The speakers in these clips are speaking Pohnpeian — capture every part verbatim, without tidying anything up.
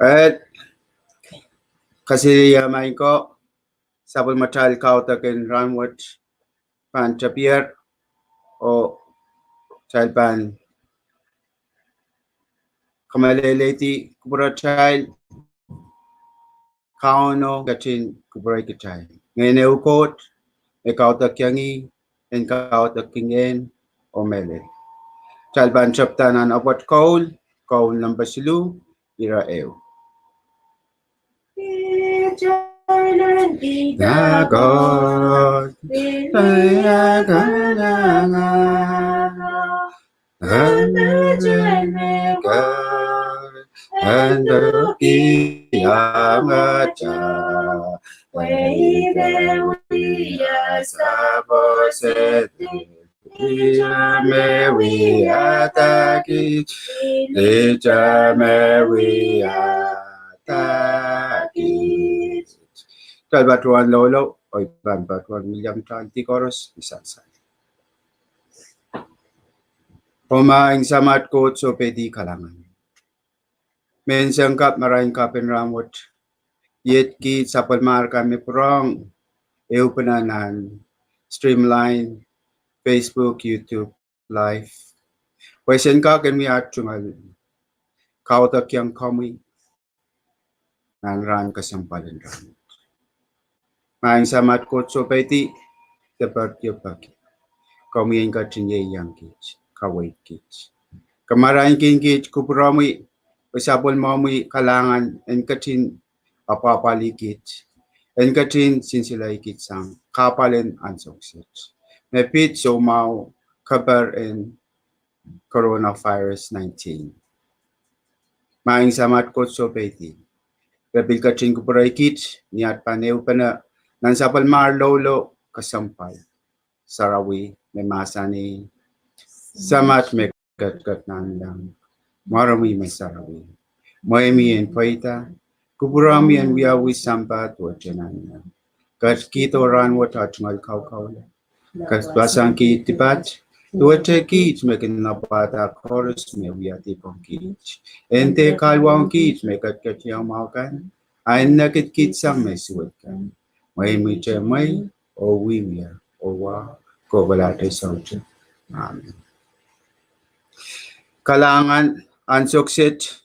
Eri, kaselehlie maing ko, sapwellimatail kaudok en rahnwet pahn tepier, oh kitail pahn kamehleleidi kupwuratail. Kauno ketin kupwurei kitail. Ngehn ehu Koht, me kaudokiong ih, en kaudok kin ngehn oh mehlel. Kitail pahn tepda nan Apwot Koul, koul namba siluh, ire ehu. Kitail patohwan loulou, oh I pahn patohwan wiliamatail dih koaros ni sansal. Oh maing Samat Koht, sohpeidi kalahngan. Menseng kapw, marain kapw en rahnwet, iet kiht sapwellimahr kan me pwurehng ehupene nan Streamline, Facebook, YouTube Live, pwe sen kak en wia tungoal kaudokiong komwi nan rahn kesempwal en rahnwet. Maing Samat Koht, sohpeidi, deper iopeki, komwi en ketin ieiang kiht, kaweid kiht, kamarainkinkit kupwuromwi, oh sapwellimomwi kalahngan en ketin apwahpwalih kiht, en ketin sinsilei kiht sang kahpwal en ansou kiset me pid soumwahu keper en coronavirus nineteen. Maing Samat Koht, sohpeidi, re pil ketin kupwurei kiht ni at pahn ehupene nan sapwellimahr loulou kesempwal sarawi me mahsanih: Samat me ketiket nanleng, mwaromwi me sarawi, mweimi en pweida, kupwuromwi en wiawi sampah duwehte nanleng. Ketikihdo rahnwet ah tungoal kaukaula. Kesempwalsang kiht dipat, duwehte kiht me kin apwahda koaros me wiahdipwohng kiht. En dehr kahluwahng kiht me ketiketiong mwahu kan, a en nekidkid sang me suwed kan. Mweimwihte mwehi, oh wiewia, oh wa, kohkohlahte soutuk. Amen. Kalahngan, ansou kiset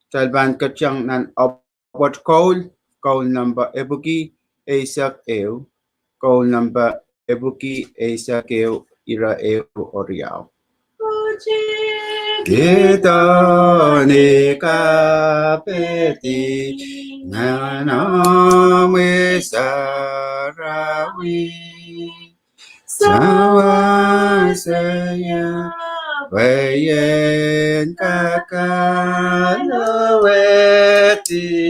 kitail pahn ketkihong nan Apwot Koul, koul nempe epwiki eisek ehu, koul nempe epwiki eisek ehu, ire ehu oh riau. Kihdo ni kapehdi Ngehnomwi Sarawi, sawas ehu, pwe I en kak kahlwehdi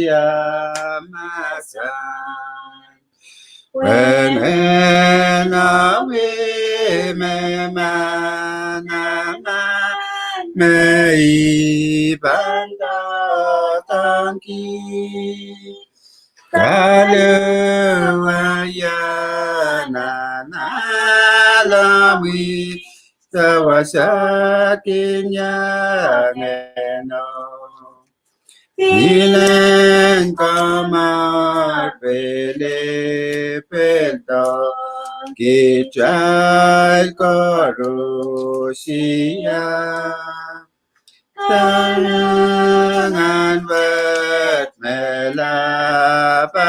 ah mahsen, pwe ngehnomwi me manaman me I pahn doadoahngki, kahluwa nan ahlomwi, sawasak kin iang ngehno. Pil en komour pilipildo kitail koarosie. Kalahngan wet me lapalap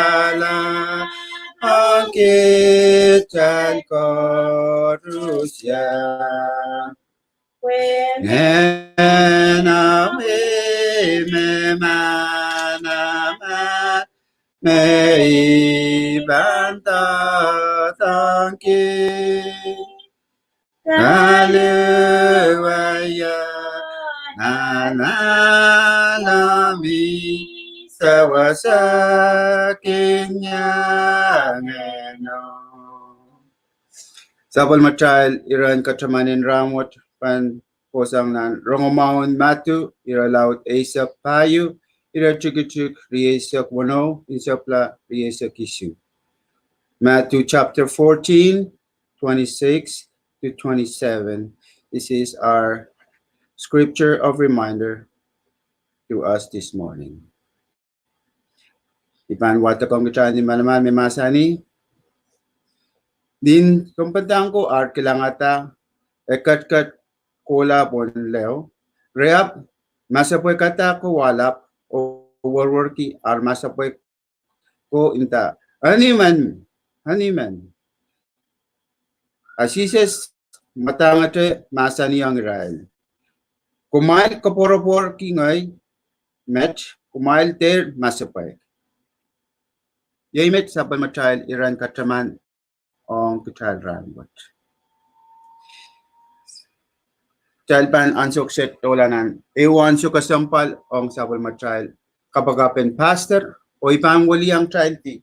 ong kitail koarosie. Pwe ngehnomwi me manaman me I pahn doadoahngki, kahluwa nan ahlomwi, sawasak kin iang ngehno. Sapwellimatail iren kataman en rahnwet pahn kohsang nan rongamwahu en Madiu, ire laud eisek pahieu, ire tikitik rieisek weneu, nsepwla rieisek isuh. Matthew chapter fourteen, twenty-six to twenty-seven. This is our scripture of reminder to us this morning. I pahn wadekohng kitail ni manaman me mahsanih: Nin kompendang ko ar kilangada, e ketiket kohla pohn leo, re ahpw masepwehkada ko wahlap oh werwerki ar masepwehk ko nda: Eni men, eni men. A Sises mwadangete mahsanihong irail: Kumwail koapworopworki ngehi met, kumwail dehr masepwehk. Iei met sapwellimatail iren kataman ong kitail rahnwet. Kitail pahn ansou kiset doula nan ehu ansou kesempwal ong sapwellimatail kapakap en pastor, oh I pahn weliong kitaildi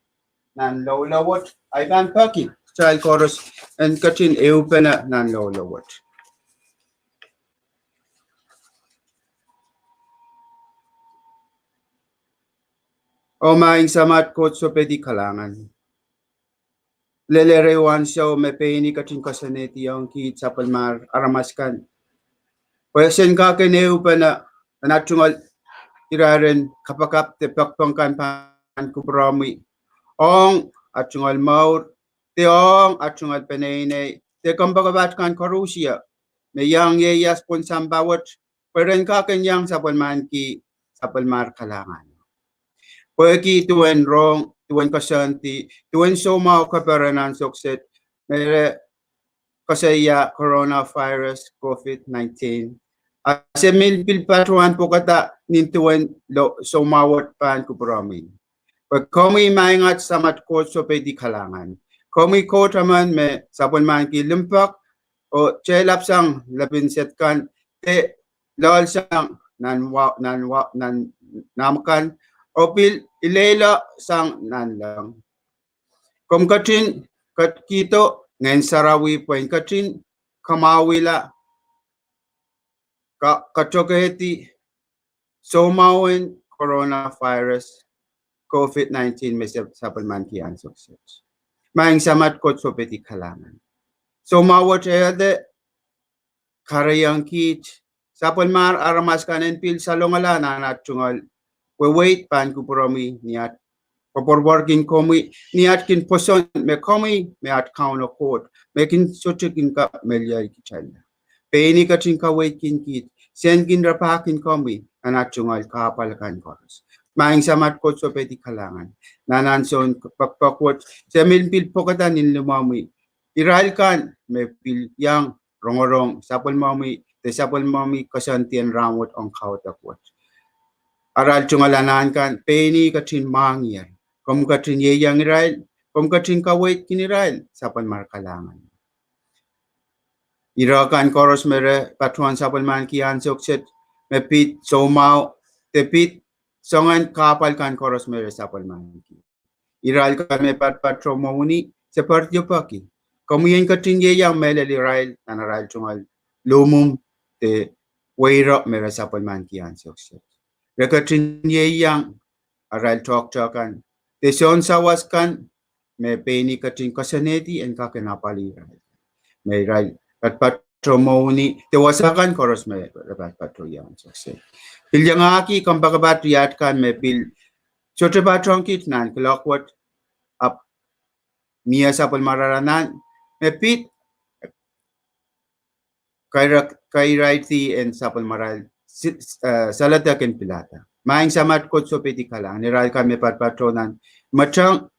nan loulou wet, I pahn peki kitail koaros en ketin ehupene nan loulou wet. Oh Maing Samat Koht, sohpeidi kalahngan. Lel erein ansou me pein I ketin koasoanehdiong kiht sapwellimar aramas kan, pwe sen kak en ehupene nan aht tungoal irair en kapakap de pekpek kan pahn kupwuromwi ong aht tungoal mour, de ong aht tungoal peneinei, de kompoakepaht kan koarusie, me iang ieias pohn sampah wet, pwe ren kak en iang sapwellimaniki sapwellimar kalahngan. Pwehki duwen rong, duwen koasoandi, duwen soumwahu keper en ansou kiset, me re koasoia coronavirus COVID nineteen. A se mihmi pil patohwan pwukada nin duwen lo soumwahu wet pahn kupwuromwi. Pwe komwi Maing aht Samat Koht, sohpeidi kalahngan. Komwi Koht emen me sapwellimaniki limpoak oh tehlap sang lepin sed kan, de loalsang nan wa-, nan wa-, nan nahm kan, oh pil ileilosang nanleng. Komw ketin ketikihdo Ngehn Sarawi pwehn ketin kamwahwihla ka-, katokehdi soumwahu en coronavirus COVID nineteen me se sapwellimaniki ansou kiset. Maing Samat Koht, sohpeidi kalahngan. Soumwahu wet e ede kahrehiong kiht sapwellimar aramas kan en pil salongala nan aht tungoal weweid pahn kupwuromwi ni aht koapworopworki komwi, ni aht kin pwoson me komwi me aht Kauno Koht, me kin sohte kin kak meliehki kitail. Pein I ketin kaweidki kiht, sen kin rapahki komwi nan aht tungoal kahpwal kan koaros. Maing Samat Koht, sohpeidi kalahngan. Nan ansoun pekpek wet, se mihmi pil pwukada nin limomwi irail kan me pil iang rongorong sapwellimomwi, de sapwellimomwi koasoandi en rahnwet ong kaudok wet. Arail tungoal anahn kan, pein ih ketin mwahngiher. Komw ketin ieiang irail, komw ketin kaweidki irail sapwellimar kalahngan. Ire kan koaros me re patohwan sapwellimaniki ansou kiset, me pid soumwahu, de pid soangen kahpwal kan koaros me re sapwellimaniki. Irail kan me patpato mwohni, se poaridi peki. Komwi en ketin ieiang mehlel irail nan arail tungoal luhmwuhm de weiro me re sapwellimaniki ansou kiset. Re ketin ieiang arail toahkte kan, de soun sawas kan, me pein ih ketin koasoanehdi en kak en apwalih irail. Me irail patpato mwohni, de wasa kan koaros me re patpato iang sokse. Pil iangahki kompoakepaht riahk kan me pil sohte patehng kiht nan kuloak wet, ahpw mie sapwellimarail anahn, me pid kaira-, kairairdi en sapwellimarail si-, eh, saledek en pilada. Maing Samat Koht, sohpeidi kalahngan. Irail kan me patpato nan mwehteng,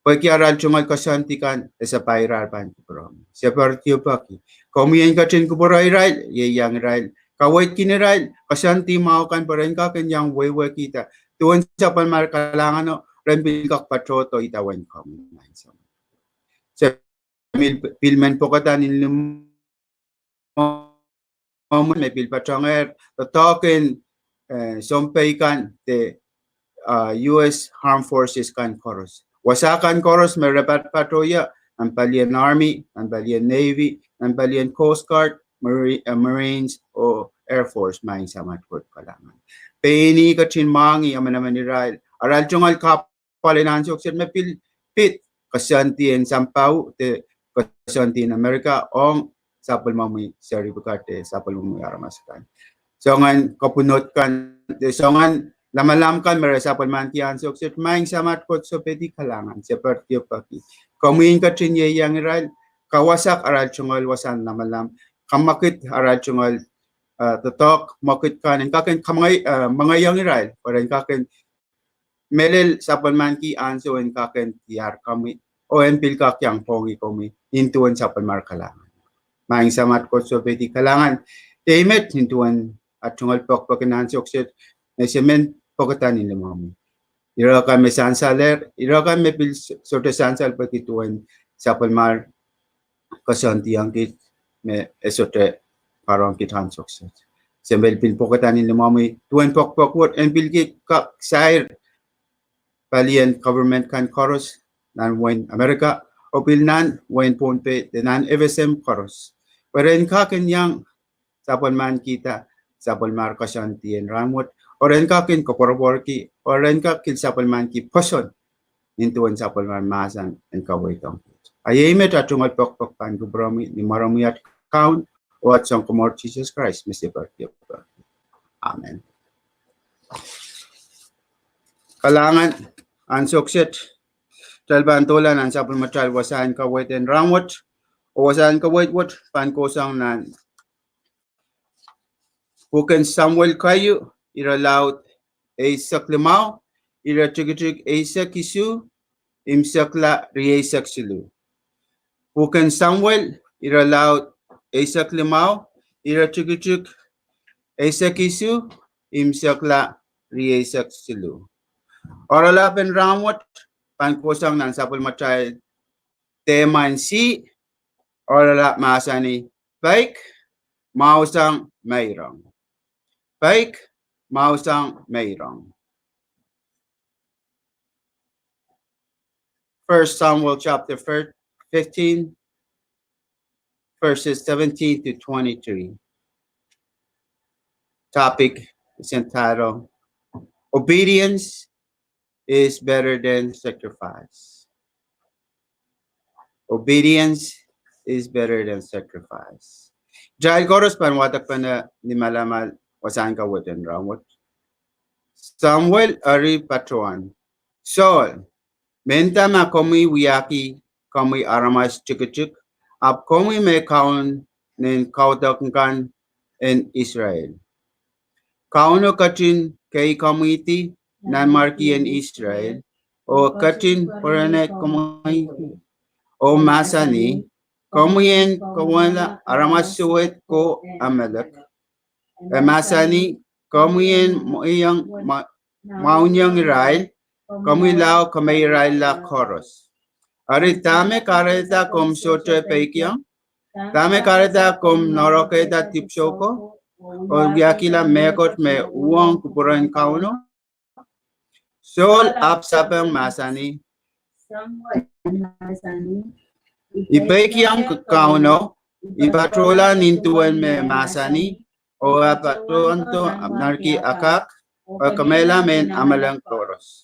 pwehki arail tungoal koasoandi kan, e sapahirar pahn kupwuromwi. Se poaridi peki. Komwi en ketin kupwure irail, ieiang irail, kaweidki irail, koasoandi mwahu kan pwe ren kak en iang wehwehkihda duwen sapwellimar kalahngano, ren pil kak patohdo idawehn komwi, Maing Samat. Se mihmi pil mehn pwukada nin limomwi me pil patohngkier doadoahk en, eh, sounpei kan de, ah, U S Armed Forces kan koaros. Wasa kan koaros me re patpato ie, nan palien Army, nan palien Navy, nan palien Coast Guard, Mari-, eh, Marines, oh Air Force, Maing Samat Koht kalahngan. Pein ih ketin mwahngi emenemen irail, arail tungoal kap- pwal en ansou kiset me pil pid koasoandi en sampah de koasoandi en Amerika ong sapwellimomwi seri pwukat de sapwellimomwi aramas kan. Soangen kapwunod kan, de soangen lamalam kan me re sapwellimaniki ansou kiset, Maing Samat Koht Sohpeidi, kalahngan, se patohwan peki komwi en ketin ieiang irail, kawasak arail tungoal wasahn lamalam, kamwekid arail tungoal, eh, doadoahk, mwekid kan en kak en kamwenge-, eh, mwengehiong irail, pwe ren kak en mehlel sapwellimaniki ansou en kak en diar komwi, oh en pil kak iang pwongih komwi, nin duwen sapwellimar kalahngan. Maing Samat Koht Sohpeidi, kalahngan, dene met nin duwen at tungoal pokpok en ansou kiset, me se men pokada nin limomwi. Ire kan me sansalehr, ire kan me pil s-, sohte sansal pwehki duwen sapwellimar koasoandiong kit me e sohte karonge kit ansou kiset. Se men pil pokada nin limomwi, duwen pokpok wet en pil kak sair palien government kan koaros nan wehin Amerika, oh pil nan wehin Pohnpei, de nan FSM koaros, pwe ren kak en iang sapwellimanikihda sapwellimar koasoandi en rahnwet, oh ren kak en koapworopworki, oh ren kak en sapwellimaniki pwoson nin duwen sapwellimar mahsen en kaweid ong kit. A iei met at tungoal pokpok pahn kupwuromwi, ni mwaromwi at Kaun oh at Sounkomour Sises Krais, me se patohwan peki. Amen. Kalahngan, ansou kiset kitail pahn doula nan sapwellimatail wasahn kaweid en rahnwet, oh wasahn kaweid wet pahn kohsang nan pwuken Samuel keieu, irelaud eisek limau, iretikitik eisek isuh, imwisekla rieisek siluh. Pwuken Samuel, irelaud eisek limau, iretikitik eisek isuh, imwisekla rieisek siluh. Oaralap en rahnwet pahn kohsang nan sapwellimatail dehmwain C, oaralap mahsanih, Peik, Mwahusang, Meirong. Peik, Mwahusang, Meirong. First Samuel chapter fifteen, verses seventeen to twenty-three. Topic is entitled, Obedience is Better Than Sacrifice. Obedience is Better Than Sacrifice. Kitail koaros pahn wadek pene ni malamal wasahn kaweid en rahnwet. Samuel eri patohwan, Soul, mehnda ma komwi wiahki komwi aramas tikitik, ahpw komwi me kaun en kaudok kan en Israel. Kauno ketin keikomwihdi nanmwarki en Israel, oh ketin pwurehng komwi, oh mahsanih, Komwi en kawehla aramas suwed ko Amalek. E mahsanih, Komwi en mwehiong, mwa-, mwahuiong irail, komwi lao kemeirailla koaros. Eri dahme kahrehda komw sohte peikiong? Dahme kahrehda komw noahrokehda dipwisou ko, oh wiahkihla mehkot me uhwong kupwuren Kauno? Soul ahpw sapeng, mahsanih, I peikiong Kauno, I patohla nin duwen me mahsanih, oh e patohdo nanmwarki Akak, oh e kemehlahla mehn Amalek koaros.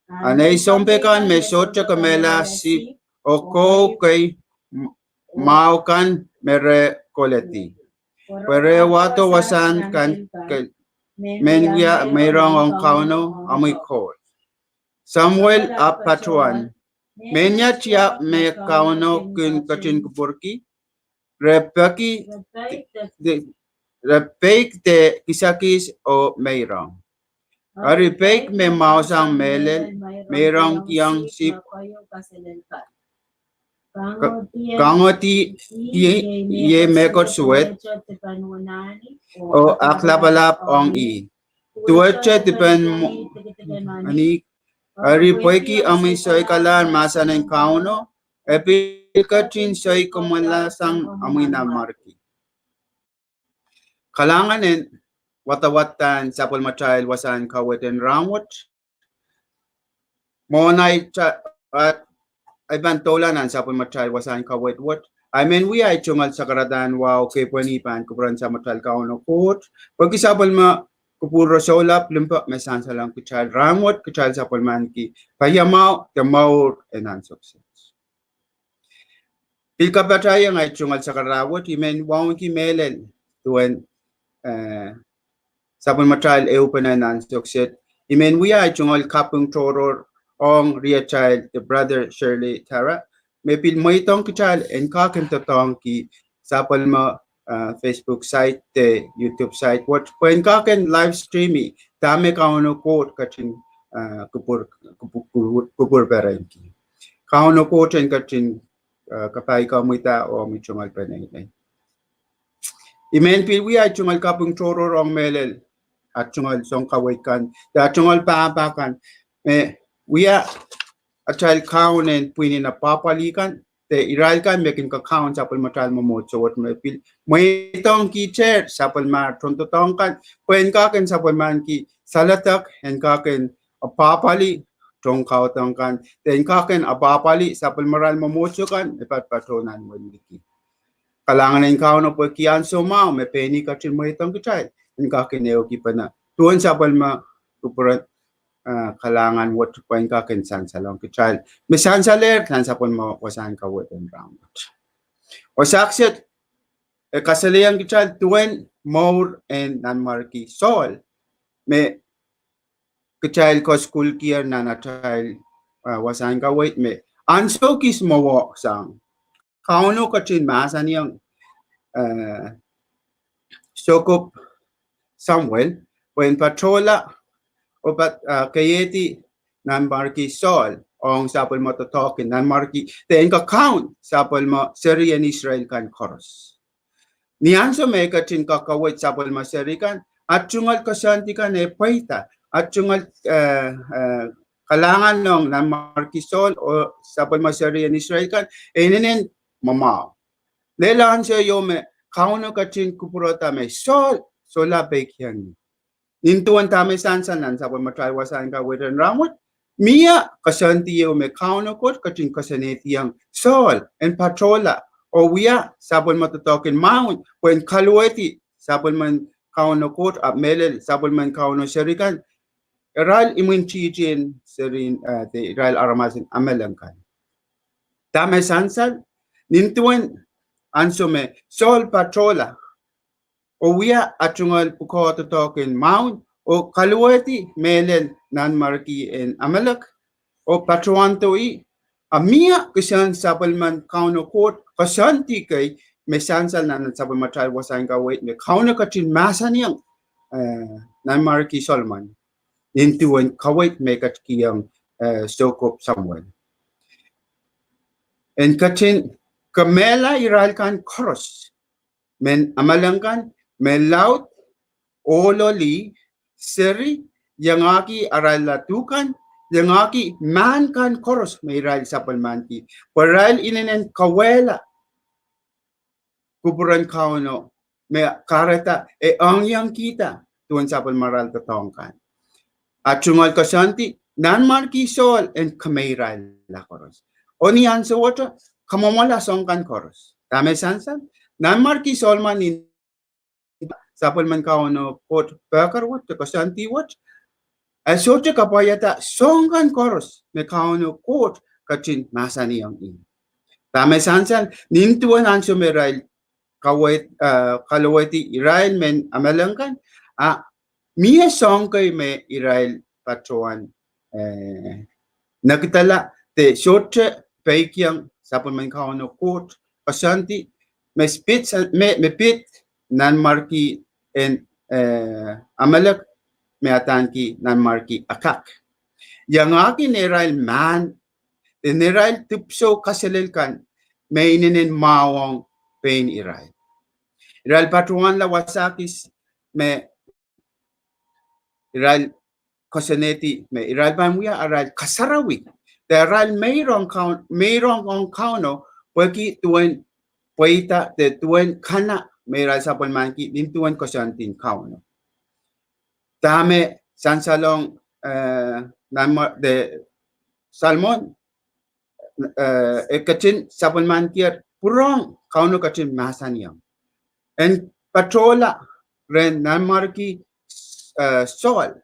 A nei sounpei kan me sohte kemehlahla sihpw oh kowe kei mwahu kan me re koledi, pwe re wahdo wasahn kan ke-, men wia meirong ong Kauno, omwi Koht. Samuel ahpw patohwan, Mehn ia tiahk me Kauno kin ketin kupwurki? Re peik de, re peik de kisakis oh meirong. Eri peik me mwahusang mehlel, meirongkihong sihpw, kangohdi ie mehkot suwed, oh aklapalap ong ih. Duwehte dipen mwahu, eri pwehki omwi soikalahr mahsen en Kauno, e pil ketin soikemwehlahsang omwi nanmwarki. Kalahngan en wadawadahn sapwellimatail wasahn kaweid en rahnwet. Mwohn ahi ta-, ahi pahn doula nan sapwellimatail wasahn kaweid wet, I men wia ahi tungoal sakaradahn wahu kepwehni pahn kupwuren Samatail Kauno Koht, pwehki sapwellime kupwur rosohlap limpoak me sansalong kitail rahnwet, kitail sapwellimaniki paiamwahu de mour en ansou kiset. Pil kapatahieng ahi tungoal sakaradahn wet, I men wauneki mehlel duwen, eh, sapwellimatail ehupene en ansou kiset, I men wia ei tungoal kaping tohrohr ong riatail de Brother Shirley Tara, me pil mweidohng kitail en kak en doadoahngki sapwellime, uh, Facebook site de YouTube site wet, pwe en kak en live stream-i dahme Kauno Koht ketin, uh, kupwur, kupwur, kupwur, kupwurperenki. Kauno Koht en ketin, uh, kapai kamwida oh mi tungoal peneinei. I men pil wia ei tungoal kaping tohrohr ong mehlel, a tungoal soang kaweid kan, de a tungoal pahpa kan, me wia atail kaun en pwihn en apwapwalih kan, de irail kan me kin kakaun sapwellimatail mwomwohdiso wet, me pil mweidohng kitail sapwellime tohndoadoahk kan, pwe en kak en sapwellimaniki saledek, en kak en apwapwalih tohn kaudohng kan, de en kak en apwapwalih sapwellimarail mwomwohdiso kan me patopato nan wehi liki. Kalahngan en Kauno pwehki ansou mwahu me pein ih ketin mweidohng kitail en kak en ehukipene duwen sapwellime kupwuren, uh, kalahngan wet, pwe en kak en sansalohng kitail me sansalehr nan sapwellime wasahn kaweid en rahnwet. Oh saikinte, e kasalehiong kitail duwen mour en Nanmwarki Sohl, me kitail kasukuhlkier nan atail, uh, wasahn kaweid me ansou kis mwowe sang, Kauno ketin mahsanihong, uh, Soukohp Samuel pwe en patohla oh pat, uh, keiehdi Nanmwarki Sohl ong sapwellime doadoahk en Nanmwarki, de en kakaun sapwellime seri en Israel kan koaros. Ni ansou me e ketin kakaweid sapwellime seri kan, a tungoal koasoandi kan e pweida, a tungoal, uh, uh, kalahngan ong Nanmwarki Sohl oh sapwellime seri en Israel kan e inenen mwamwahu. Lel ansou ieu me Kauno ketin kupwurehda me Sohl, Sohl, a peikiong ni. Nin duwen dahme sansal nan sapwellimatail wasahn kaweid en rahnwet, mie koasoandi ieu me Kauno Koht ketin koasoanehdiong Sohl en patohla oh wia sapwellime doadoahk en mahwen pwe en kaluwehdi sapwellimen Kauno Koht, ahpw mehlel sapwellimen Kauno seri kan, irail imwintihti en seri, uh, de irail aramas en Amalek kan. Dahme sansal? Nin duwen ansou me Sohl patohla oh wia a tungoal pwukoa doadoahk en mahwen oh kaluwehdi mehlel Nanmwarki en Amalek oh patohwando ih, a mie kisin sapwellimen Kauno Koht koasoandi kei me sansal nan sapwellimatail wasahn kaweid me Kauno ketin mahsanihong, uh, Nanmwarki Solomon nin duwen kaweid me ketikihong, uh, Soukohp Samuel. En ketin kemehla irail kan koaros, mehn Amalek kan, me laud, ohl oh lih, seri, iangahki arail ladu kan, iangahki mahn kan koaros me irail sapwellimaniki, pwe irail inenen kauwehla kupwuren Kauno me kahrehda e engiengkihda duwen sapwellimarail doadoahk kan. A tungoal koasoandi, Nanmwarki Sohl en kemeirailla koaros. Oh ni ansowohte, kamwomwala soahng kan koaros. Dahme sansal? Nanmwarki Sohl men nin sapwellimen Kauno Koht pekar wet, de koasoandi wet, e sohte kapwaiada soahng kan koaros me Kauno Koht ketin mahsanihong ih. Dahme sansal? Nin duwen ansou me irail kaweid, uh, kaluwehdi irail mehn Amalek kan, a mie soahng kei me irail patohwan, uh, nekidala, de sohte peikiong sapwellimen Kauno Koht koasoandi me pid, me, me pid nanmwarki en, uh, Amalek me adaneki Nanmwarki Akak. Iangahki neirail mahn, de neirail dipwisou kaselel kan me inenen mwahuwong pein irail. Irail patohwanla wasa kis me irail koasoanehdi me irail pahn wia arail kasarawi, de arail meirong Kaun-, meirong ong Kauno, pwehki duwen pweida de duwen kana me irail sapwellimaniki nin duwen koasoandin Kauno. Dahme sansalong, uh, Nanmwa-, de Solomon, uh, e ketin sapwellimanikier pwurehng Kauno ketin mahsanihong en patohla rehn Nanmwarki, uh, Sohl,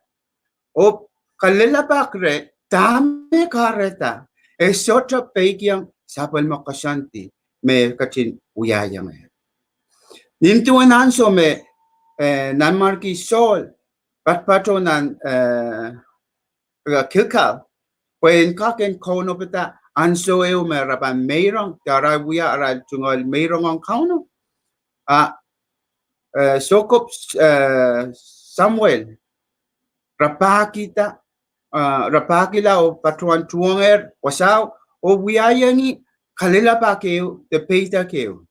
oh kalelapak reh dahme kahrehda e sohte peikiong sapwellime koasoandi me ketin wiahiong. Nin duwen ansou me, uh, Nanmwarki Sohl patopato nan, uh, eh, Gilgal, pwe en kak en kaunopada ansou ehu me re pahn meirong, de arail wia arail tungoal meirong ong Kauno. A, eh, soukohp, eh, Samuel, rapahkihda, eh, rapahkihla oh patohwan tuhwongehr wasao, oh wiahiong ih kalelapak ehu de peidek ehu.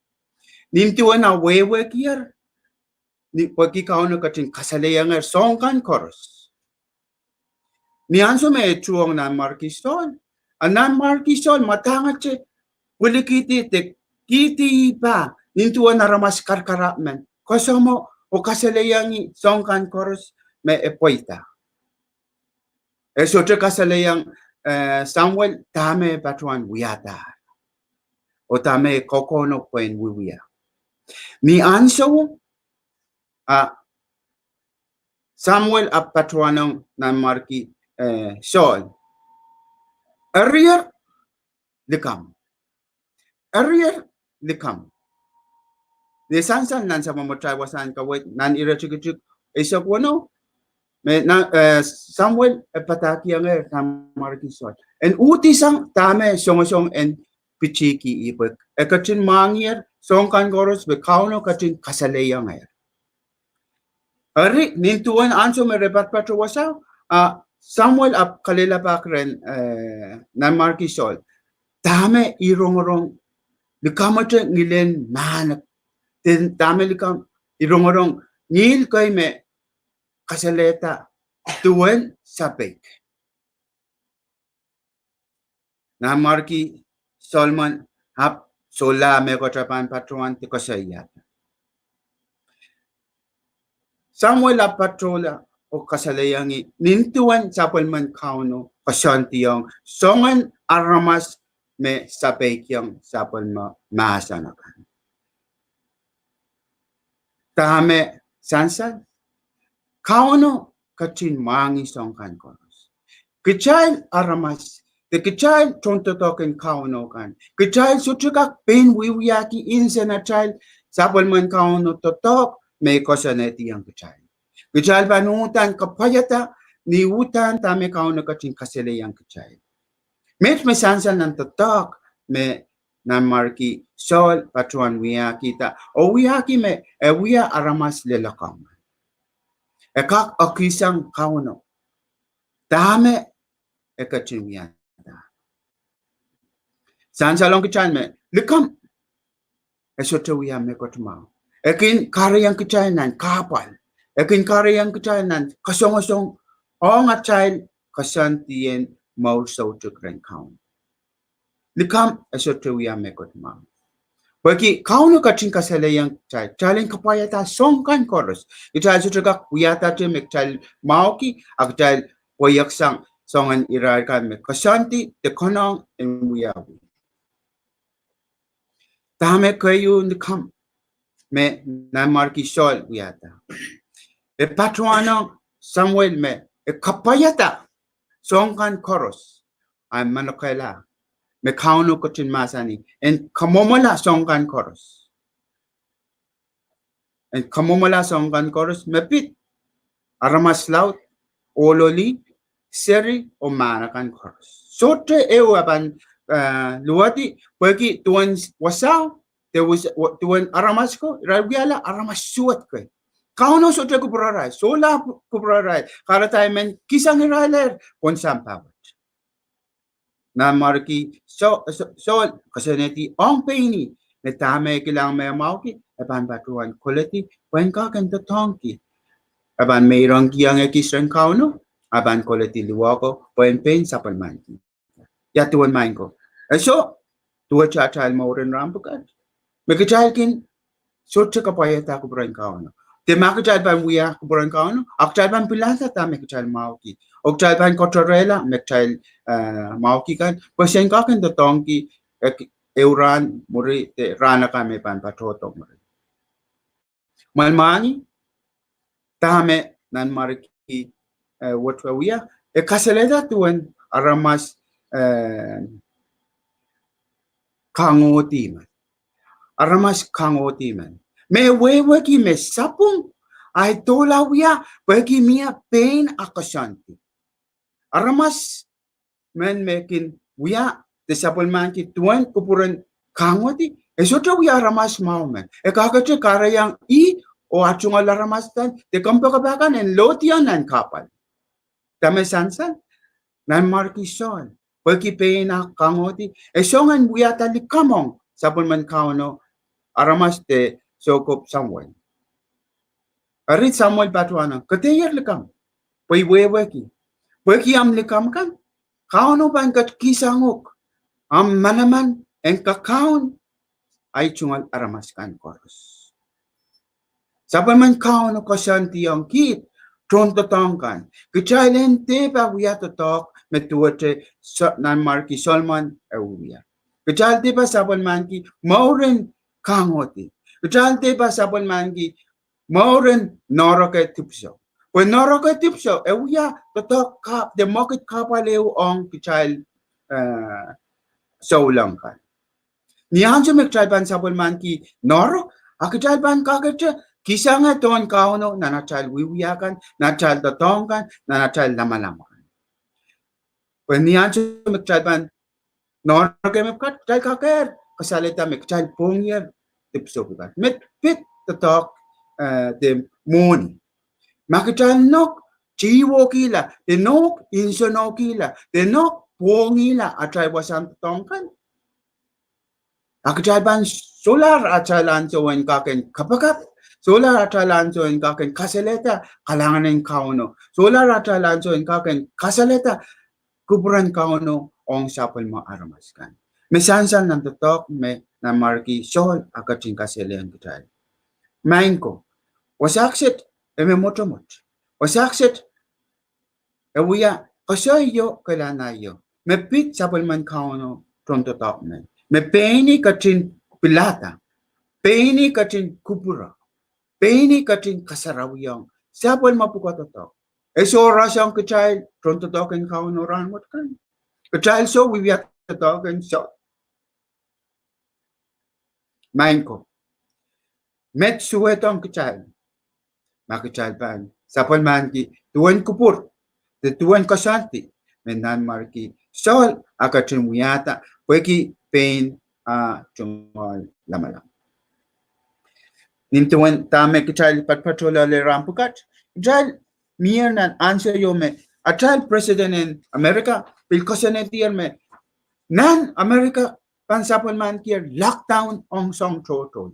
Nin duwen ah wehwehkier, ni pwehki Kauno ketin kasalehiong ih soahng kan koaros. Ni ansou me e tuhwong Nanmwarki Sohl, a Nanmwarki Sohl mwadangete pwilikihdi de kihdi ih pah nin duwen aramas karakarahk men, koasoamwo oh kasalehiong ih soahng kan koaros me e pweida. E sohte kasalehiong, eh, Samuel dahme e patohwan wiahda, oh dahme e kokohno pwehn wiewia. Ni ansou, a Samuel ahpw patohwanohng Nanmwarki, eh, Sohl, Erier likamw. Erier likamw. Ni sansal nan sapwellimatail wasahn kaweid, nan iretikitik eisek weneu, me nan, eh, Samuel e padahkihongehr Nanmwarki Sohl en uhdisang dahme songosong en pitihki ih pwe e ketin mwahngiher soahng kan koaros pwe Kauno ketin kasalehiong ih. Eri, nin duwen ansou me re patopato wasao, a Samuel ahpw kalelapak rehn, eh, Nanmwarki Sohl dahme I rongorong likamwete ngilen mahn, de dahme likamw, I rongorong ngihl kei me kasalehda duwen sapeik. Nanmwarki Solomon ahpw solahr mehkot e pahn patohwan de koasoia. Samuel ahpw patohla oh kasalehiong ih nin duwen sapwellimen Kauno koasoandiong soangen aramas me sapeikiong sapwellime mahsen akan. Dahme sansal? Kauno ketin mwahngih soahng kan koaros. Kitail aramas, de kitail tohndoadoahk en Kauno kan, kitail sohte kak pein wiewiahki nsenatail sapwellimen Kauno doadoahk me koasoanehdiong kitail. Kitail pahn uhdahn kapwaiada ni uhdahn dahme Kauno ketin kasalehiong kitail. Met me sansal nan doadoahk me Nanmwarki Sohl patohwan wiahkihda, oh wiahki me e wia aramas lelokong. E kak ekihsang Kauno dahme e ketin wiahda. Sansalong kitail me likamw, e sohte wia mehkot mwahu. E kin kahrehiong kitail nan kahpwal. E kin kahrehiong kitail nan kasongosong ong atail koasoandi en mour soutuk rehn Kauno. Likamw, e sohte wia mehkot mwahu. Pwehki Kauno ketin kasalehiong kitail, kitail en kapwaiada soahng kan koaros. Kitail sohte kak wiahda te me kitail mwahuki, a kitail pweieksang soangen irair kan me koasoandi de konehng en wiawi. Dahme keieu likamw me Nanmwarki Sohl wiahda? E patohwanohng Samuel me e kapwaiada soahng kan koaros, a manokehla me Kauno ketin mahsanih en kamwomwala soahng kan koaros. En kamwomwala soahng kan koaros me pid: aramas laud, ohloli, seri, oh mahn akan koaros. Sohte ehu e pahn, eh, luwadi, pwehki duwen wasao, de wis-, wa-, duwen aramas ko, irail wiahla aramas suwed kei. Kauno sohte kupwurarail, solahr pu-, kupwurarail, kahrehda e men kihsang irailehr pohn sampah wet. Nanmwarki So-, So-, Sohl koasoanehdi ong pein ih me dahme e kilang me mwahuki, e pahn patohwan koledi pwehn kak en doadoahngki. E pahn meirongkihong ekis rehn Kauno, a pahn koledi luhwako pwehn pein sapwellimaniki. Ia duwen maing ko? E soh, duwehte atail mour en rahn pwukat, me kitail kin sohte kapwaiada kupwuren Kauno. De ma kitail pahn wia kupwuren Kauno, a kitail pahn pilada dahme kitail mwahuki, oh kitail pahn koatorehla me kitail, eh, mwahuki kan, pwe sen kak en doadoahngki, eh, ehu rahn mwuri, de rahn akan me pahn patohdo mwuri. Mwomwomwi, dahme Nanmwarki, eh, wet wia, e kasalehda duwen aramas, eh, kangohdi men. Aramas kangohdi men me wehwehki me sapwung, a e doula wia pwehki mie pein ah koasoandi. aramas men me kin wia de sapwellimaniki duwen kupwuren kangohdi, e sohte wia aramas mwahu men. E kakete kahrehiong ih oh ah tungoal aramas kan de kompoakepahi kan en lohdiong nan kahpwal. Dahme sansal? Nanmwarki Sohl, pwehki pein ah kangohdi, e soangen wiahda likamw ong sapwellimen Kauno aramas de soukohp Samuel. Eri Samuel patohwan, ke dehr likamw, pwe I wehwehki, pwehki omw likamw kan, Kauno pahn ketikihsang uhk omw manaman en kakaun ahi tungoal aramas kan koaros. Sapwellimen Kauno koasoandiong kiht tohndoadoahk kan, kitail en dehpa wia doadoahk me duwehte Nanmwarki Solomon e wiewia. Kitail dehpa sapwellimaniki mouren kangohdi. Kitail dehpa sapwellimaniki mouren noahrok dipwisou. Pwe noahrok dipwisou e wia doadoahk kahpwal de mwekid kahpwal ehu ong kitail souleng kan. Ni ansou me kitail pahn sapwellimaniki noahrok, a kitail pahn kakete kihsang dohn Kauno nan atail wiewia kan, nan atail doadoahk kan, nan atail lamalam kan. Pwe ni ansou me kitail pahn noahrok me pwukat, kitail kakehr kasalehda me kitail pwongiher dipwisou pwukat, me pid doadoahk de mwohni. Ma kitail nohk tihwokihla, de nohk nsenohkihla, de nohk pwongihla atail wasahn doadoahk kan, a kitail pahn solahr atail ansou en kak en kapakap, solahr atail ansou en kak en kasalehda kalahngan en Kauno, solahr atail ansou en kak en kasalehda kupwuren Kauno ong sapwellime aramas kan. Me sansal nan doadoahk me Nanmwarki Sohl a ketin kasalehiong kitail. Maing ko, wasa kiset e me mwotomwot. Wasa kiset e wia koasoi ieu kehlail ieu me pid sapwellimen Kauno tohndoadoahk men, me pein ih ketin pilada, pein ih ketin kupwure, pein ih ketin kasarawiong sapwellime pwukoa doadoahk. E sohte rasehng kitail tohndoadoahk en Kauno rahnwet kan. Kitail soh wiewia doadoahk en Sohl. Maing ko, met suwed ong kitail ma kitail pahn sapwellimaniki duwen kupwur de duwen koasoandi me Nanmwarki Sohl a ketin wiahda pwehki pein ah tungoal lamalam. Nin duwen dahme kitail patpatohlahte rahn pwukat, kitail mihier nan ansou ieu me atail President en Amerika pil koasoanehdier me nan Amerika pahn sapwellimanikier lockdown ong soahng tohto.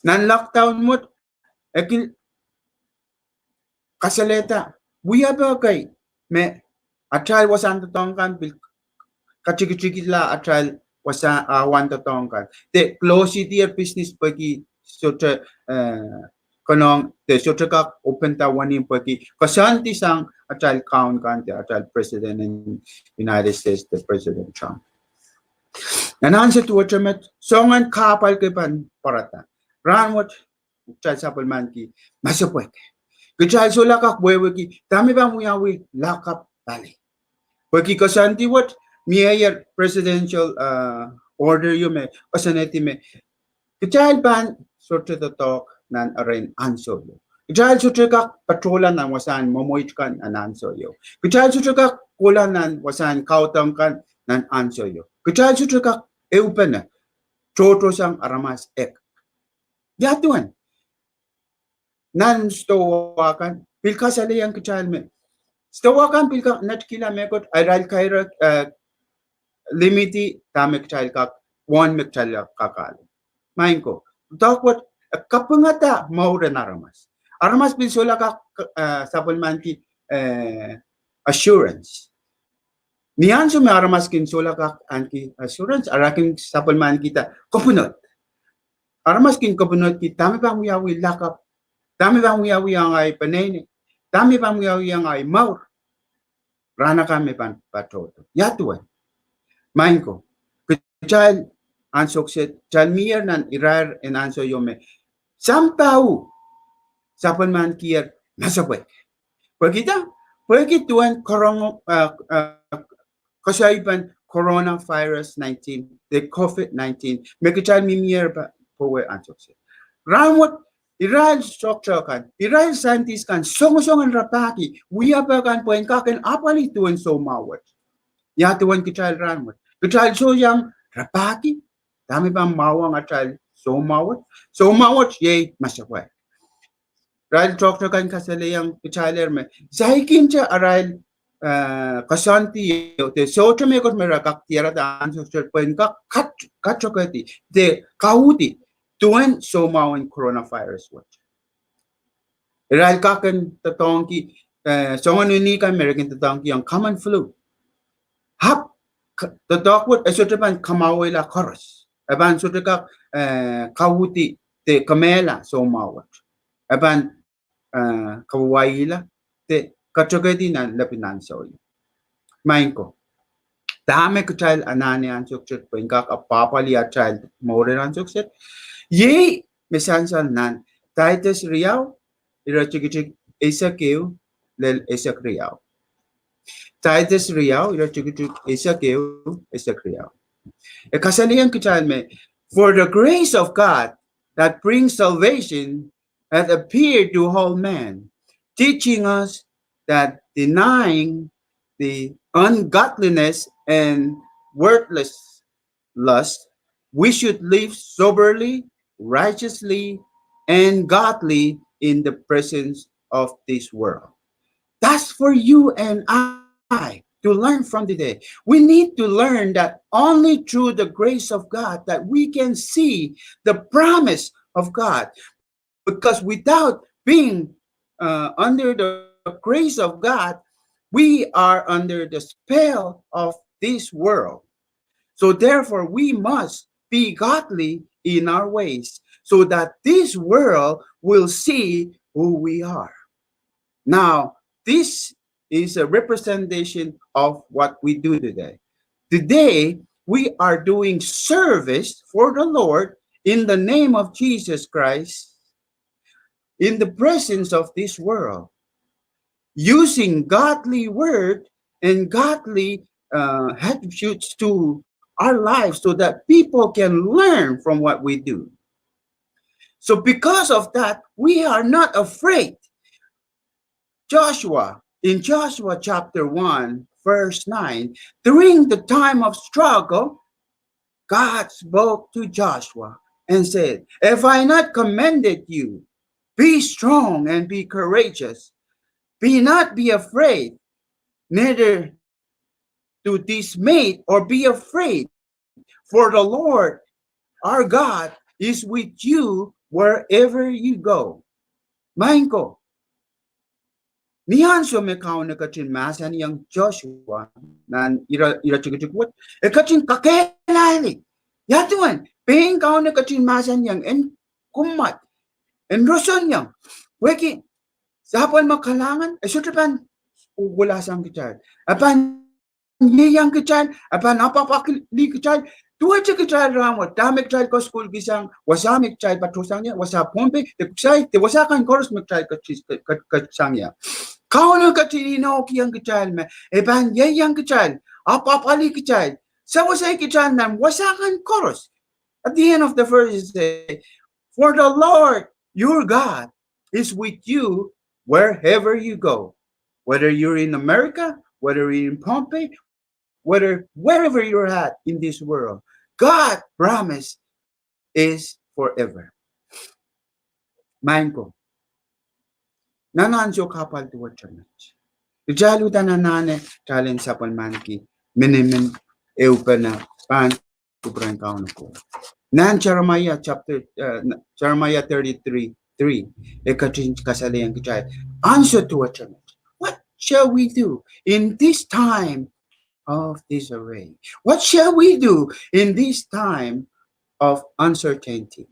Nan lockdown wet e kin kasalehda wiepe kei me atail wasahn doadoahk kan pil katikitikla atail wasahn, ah, wasahn doadoahk kan, de closedier business pwehki sohte konehng, de sohte kak openda wenihmw pwehki koasoandi sang atail kaun kan de atail President en United States de President Trump. Nan ansou duwehte met soangen kahpwal kei pahn pwarada. Rahnwet kitail sapwellimaniki masepwehk. Kitail solahr kak wehwehki dahme pahn wiawi lakapw pali. Pwehki koasoandi wet, mihier presidential order ieu me koasoanehdi me kitail pahn sohte doadoahk nan erein ansou ieu. Kitail sohte kak patohla nan wasahn mwemweit kan nan ansou ieu. Kitail sohte kak kohla nan wasahn kaudok kan nan ansou ieu. Kitail sohte kak ehupene tohtohsang aramas ehk. Ia duwen? Nan sidohwa kan pil kasalehiong kitail me, sidohwa kan pil kak netikihla mehkot, irail kairek limidi dahme kitail kak, wahn me kitail kak ale. Maing ko, doadoahk wet e kapingada mour en aramas. Aramas pil solahr kak sapwellimaniki assurance. Ni ansou me aramas kin solahr kak ahneki assurance, ara kin sapwellimanikihda kapwunod. Aramas kin kapwunodki dahme pahn wiawi lakapw, dahme pahn wiawi ong ahi peneinei, dahme pahn wiawi ong ahi mour rahn akan me pahn patohdo. Ia duwen? Maing ko, kitail ansou kiset kitail mihier nan irair en ansou ieu me sampah u sapwellimanikier masepwehk. Pwehki dah? Pwehki duwen koasoaipen coronavirus nineteen, de COVID nineteen me kitail mihmier pwe ansou kiset. Rahnwet irail doctor kan, irail scientist kan, songosong en rapahki wiepe kan pwe en kak en apwalih duwen soumwahu wet. Ia duwen kitail rahnwet? Kitail soh iang rapahki dahme pahn mwahwong atail soumwahu wet. Soumwahu wet iei masepwehk. Irail doctor kan kasalehiong kitail me saikinte arail, eh, koasoandi, de sohte mehkot me re kak diarada ansou pwe en kak kat-, katohkedi, de kauhdi duwen soumwahu en coronavirus wet. Irail kak en doadoahngki, eh, soangen eni kan me re kin doadoahngki ong common flu. Ahpw k-, doadoahk wet e sohte pahn kamwahwihla koaros. E pahn sohte kak, eh, kauhdi de kemehla soumwahu wet. E pahn, eh, kawauwiala de katohkedi nan lepin ansou. Maing ko, dahme kitail anahne ansou kiset pwe en kak apwapwalih atail mour en ansou kiset? Iei me sansal nan Taitus riau, iretikitik eisek ehu lel eisek riau. Taitus riau, iretikitik eisek ehu, eisek riau. E kasalehiong kitail me, "For the grace of God that brings salvation hath appeared to all men, teaching us that denying the ungodliness and worthless lust, we should live soberly, righteously, and godly in the presence of this world." That's for you and I to learn from today. We need to learn that only through the grace of God that we can see the promise of God. Because without being, uh, under the grace of God, we are under the spell of this world. So therefore, we must be godly in our ways so that this world will see who we are. Now, this is a representation of what we do today. Today, we are doing service for the Lord in the name of Jesus Christ, in the presence of this world, using godly word and godly, uh, attributes to our lives so that people can learn from what we do. So because of that, we are not afraid. Joshua, in Joshua chapter one, verse nine, during the time of struggle, God spoke to Joshua and said, "Have I not commanded you? Be strong and be courageous. Be not be afraid, neither to dismay or be afraid, for the Lord our God is with you wherever you go." Maing ko, ni ansou me Kauno ketin mahsanihong Joshua nan ire, iretikitik wet, e ketin kakehlailih. Ia duwen? Pein Kauno ketin mahsanihong en kumwad, en roson iang, pwehki sapwellime kalahngan e sohte pahn ukulahsang kitail. E pahn ieiang kitail, e pahn apwapwalih kitail. Duwehte kitail rahnwet, dahme kitail kasukuhlkihsang, wasa me kitail patohsang ie, wasa Pohnpei, de kitail, de wasa kan koaros me kitail ket-, ket-, ket-, ketsang ie. Kauno ketin inoukihong kitail me e pahn ieiang kitail, apwapwalih kitail, sewese kitail nan wasa kan koaros. At the end of the verse it says, "For the Lord your God is with you wherever you go." Whether you're in America, whether you're in Pohnpei, whether, wherever you're at in this world, God promise is forever. Maing ko, nan ansou kahpwal duwehte met, kitail uhdahn anahne kitail en sapwellimaniki minimin ehupene pahn kupwuren Kauno ko. Nan Jeremiah chapter, uh, Jeremiah thirty-three three, e ketin kasalehiong kitail ansou duwehte met. What shall we do in this time of disarray? What shall we do in this time of uncertainty?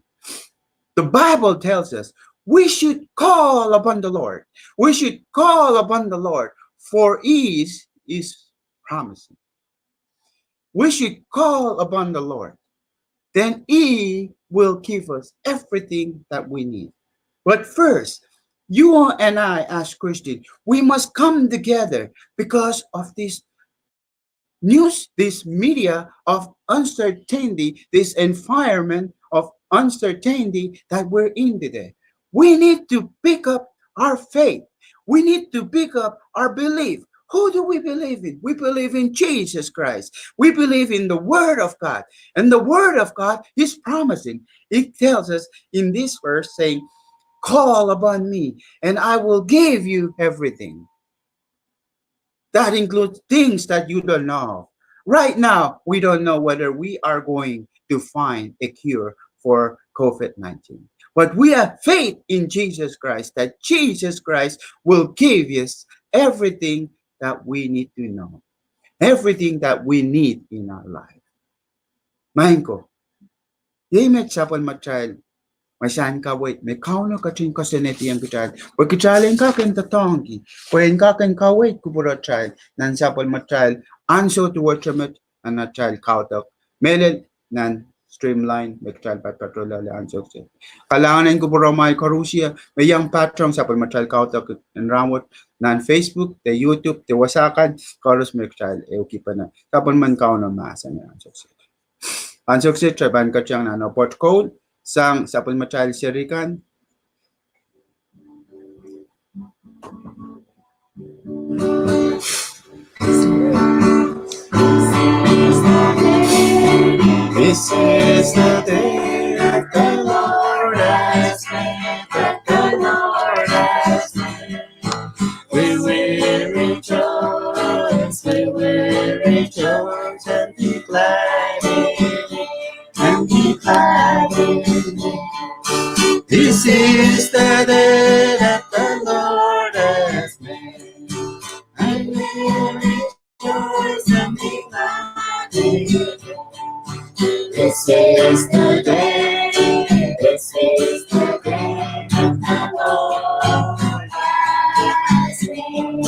The Bible tells us we should call upon the Lord. We should call upon the Lord, for He is, is promising. We should call upon the Lord. Then He will give us everything that we need. But first, you and I, as Christians, we must come together because of this news, this media of uncertainty, this environment of uncertainty that we're in today. We need to pick up our faith. We need to pick up our belief. Who do we believe in? We believe in Jesus Christ. We believe in the Word of God. And the Word of God is promising. It tells us in this verse saying, "Call upon me, and I will give you everything." That includes things that you don't know. Right now, we don't know whether we are going to find a cure for COVID nineteen. But we have faith in Jesus Christ, that Jesus Christ will give us everything that we need to know, everything that we need in our life. Maing ko, iei me sapwellimatail mahsen kaweid me Kauno ketin koasoanehdiong kitail, pwe kitail en kak en doadoahngki, pwe en kak en kaweid kupwuratail nan sapwellimatail ansou duwehte met nan atail kaudok, mehlel nan Streamline me kitail patopato loale ansou kiset. Kalahngan en kupwuromwail koarusie me iang patohng sapwellimatail kaudok en rahnwet nan Facebook de YouTube de wasa kan koaros me kitail ehukipene. Sapwellimen Kauno mahsen ansou kiset. Ansou kiset kitail pahn ketiong nan Pwoat Koul sang sapwellimatail seri kan. This is the day that the Lord has made, that the Lord has made. We will rejoice, we will rejoice and be glad in it, and be glad in it. This is the day that the Lord has made. I will rejoice and be glad in it. This is the day, this is the day that the Lord has made.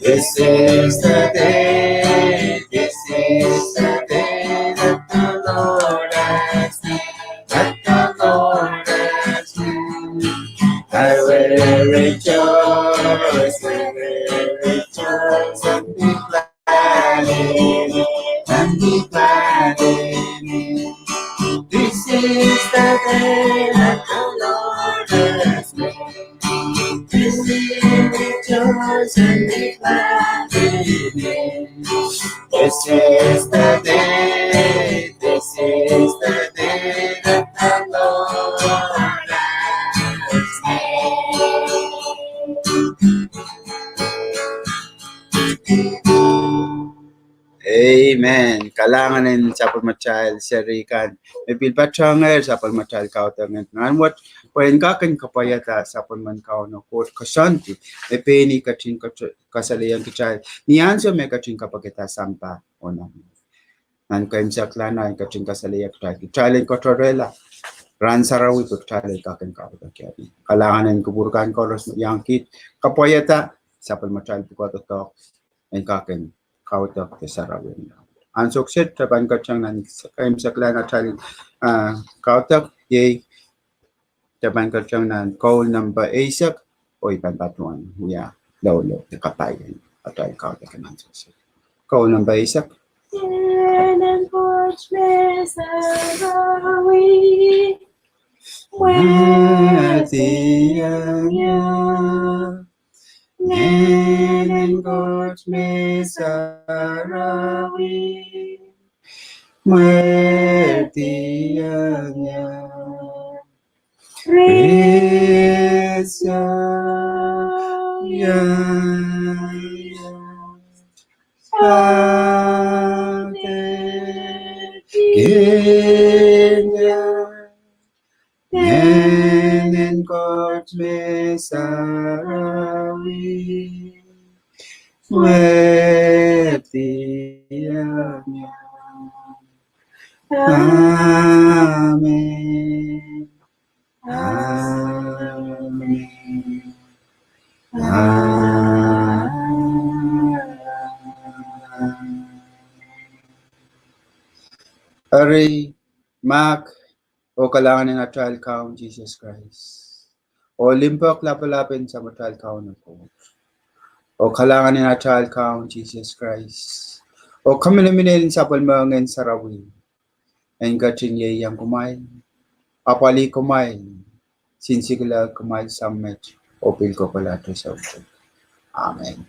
This is the day, this is the day that the Lord has made, that the Lord has made. I will rejoice, I will rejoice and be glad in it, and be glad in it. This is the day that the Lord has made. We will rejoice and be glad in it. This is the day, this is the day that the Lord has made. Amen. Kalahngan en sapwellimatail seri kan me pil patohng sapwellimatail kaudok en rahnwet, pwe en kak en kapwaiada sapwellimen Kauno Koht koasoandi me pein ih ketin kasalehiong kitail ni ansou me ketin kapwaiada sampah oh nanleng. Nan keimwseklahn ah en ketin kasalehiong kitail, kitail en katorehla rahn sarawi pwe kitail en kak en kapwaiada. Kalahngan en kupwur kan koaros me iang kiht kapwaiada sapwellimatail pwukoa doadoahk en kak en kaudok de sarawi. Ansou kiset kitail pahn ketiong nan keimwseklahn atail, ah, kaudok, iei kitail pahn ketiong nan Koul nempe eisek, oh I pahn patohwan wia loulou de kapai en atail kaudok en ansou kiset. Koul nempe eisek. Ngehnen Koht me sarawi, mwehdiong ie. Ngehnen Koht me sarawi, mwehdiong ie. Praise Yah, Yah, Yah. Ngehnen Koht me sarawi, mwehdiong ie. Amen. Amen. Amen. Eri, mahk oh kalahngan en atail Kaun Sises Krais, oh limpoak lapalap en Samatail Kauno Koht, oh kalahngan en atail Kaun Sises Krais, oh kaminimin en sapwellime Ngehn Sarawi, en ketin ieiang kumwail, apwalih kumwail, sinsikala kumwail sang met, oh pil kohkohlahte soutuk. Amen.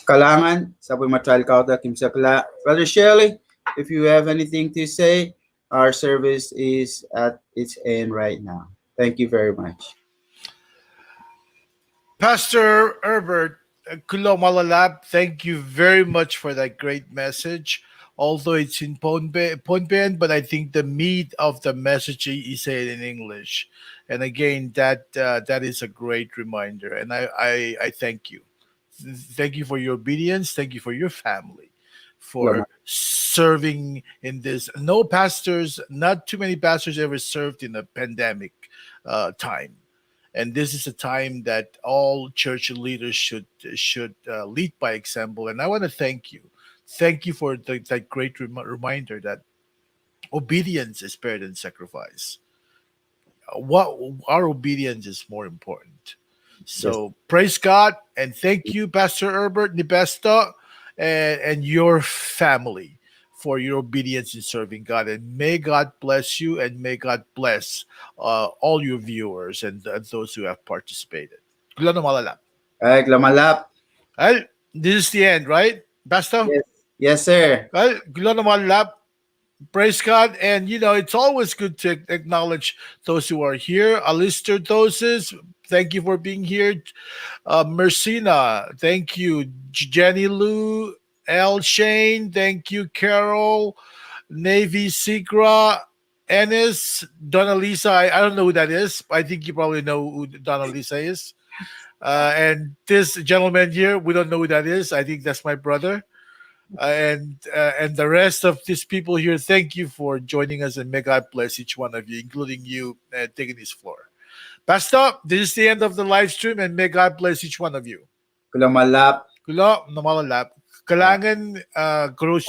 Kalahngan, sapwellimatail kaudok imwisekla. Brother Shirley, if you have anything to say, our service is at its end right now. Thank you very much. Pastor Herbert, uh, kuloa mwahlelap, thank you very much for that great message. Although it's in Pohnpei, Pohnpeian, but I think the meat of the message, he said in English. And again, that, uh, that is a great reminder. And I, I, I thank you. Th-, thank you for your obedience. Thank you for your family, for serving in this. No pastors, not too many pastors ever served in a pandemic, uh, time. And this is a time that all church leaders should, should, uh, lead by example. And I want to thank you. Thank you for the, that great rem-, reminder that obedience is better than sacrifice. Uh, what, our obedience is more important. So praise God and thank you, Pastor Herbert Nipasto, and, and your family for your obedience in serving God. And may God bless you and may God bless, uh, all your viewers and, and those who have participated. Kuloa mwahlelap. Eh, kuloa mwahlelap. Well, this is the end, right, Pastor? Yes, yes, sir. Well, kuloa mwahlelap. Praise God. And, you know, it's always good to acknowledge those who are here. Alistair Doses, thank you for being here. Uh, Mercina, thank you. J-, Jenny Lou, L. Shane, thank you. Carol, Navy Sigra, Ennis, Donna Lisa. I, I don't know who that is. I think you probably know who Donna Lisa is. Uh, and this gentleman here, we don't know who that is. I think that's my brother. Uh, and, uh, and the rest of these people here, thank you for joining us, and may God bless each one of you, including you, uh, Deaconess Flor. Pastor, this is the end of the live stream, and may God bless each one of you. Kuloa mwahlelap. Kuloa mwahlelap. Kalahngan, uh, koaros.